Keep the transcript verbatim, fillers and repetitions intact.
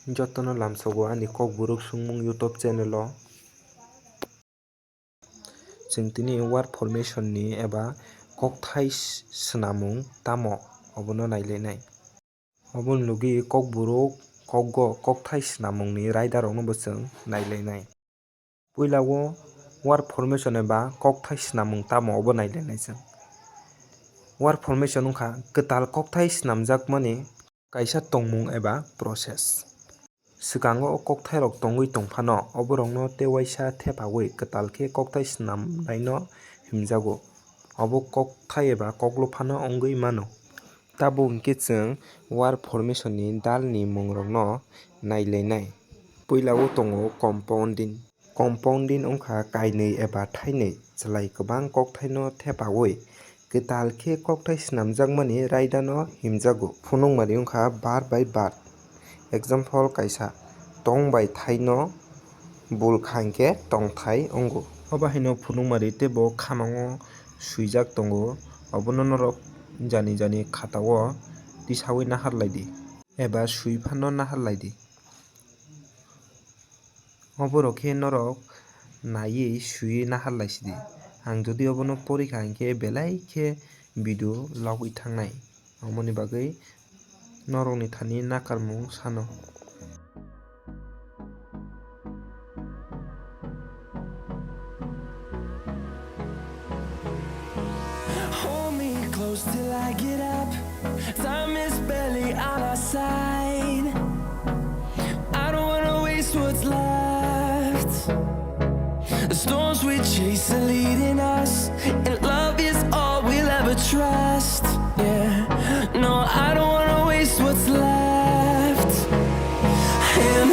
Jotono lamsogo ani Kokborok Swngmung YouTube channel o. Chwng tini word formation ni eba kokthai s-, swnamung tamo obono nailainai. Obono logi Kokborok kokgo kokthai swnamungni raidarokno bo chwng nailainai. Puila o word formation eba kokthai swnamung tamo obo nailainai chwng. Word formation wngkha kwtal kokthai swnamjakmani kaisa tongmung eba process. Swkango o kokthairok tongwi tongphano oborokno tei waisa thepawi kwtal khe kokthai swnamnaino himjago. Obo kokthai eba koklo phano wngwi mano. Tabuk hwnkhe chwng word formation ni dalni mungrokno nailainai. Puila o tongo compounding. Compounding wngkha kainwi eba thainwi chwlai kwbang kokthaino thepawi kwtal khe kokthai swnamjakmani raidano himjago. Phunukmari wngkha bar bai bar. Example kaisa, tong bai thaino bul kha hinkhe tongthai wngo. Obo haino phunukmari teibo khamango swijak tongo, obono norok jani jani khatao tisawi naharlaidi eba swi phano naharlaidi. Oborok khe norok naiwi swiwi naharlaisidi. Ang jodi obono porikha hinkhe belai khe video logwi thangnai. Omoni bagwi norokni thani nakarmung sano. Hold me close till I get up. Time is barely on our side. I don't wanna waste what's left. The storms we chase are leading us, and love is all we'll ever trust. Yeah, no, I don't wanna waste what's left. And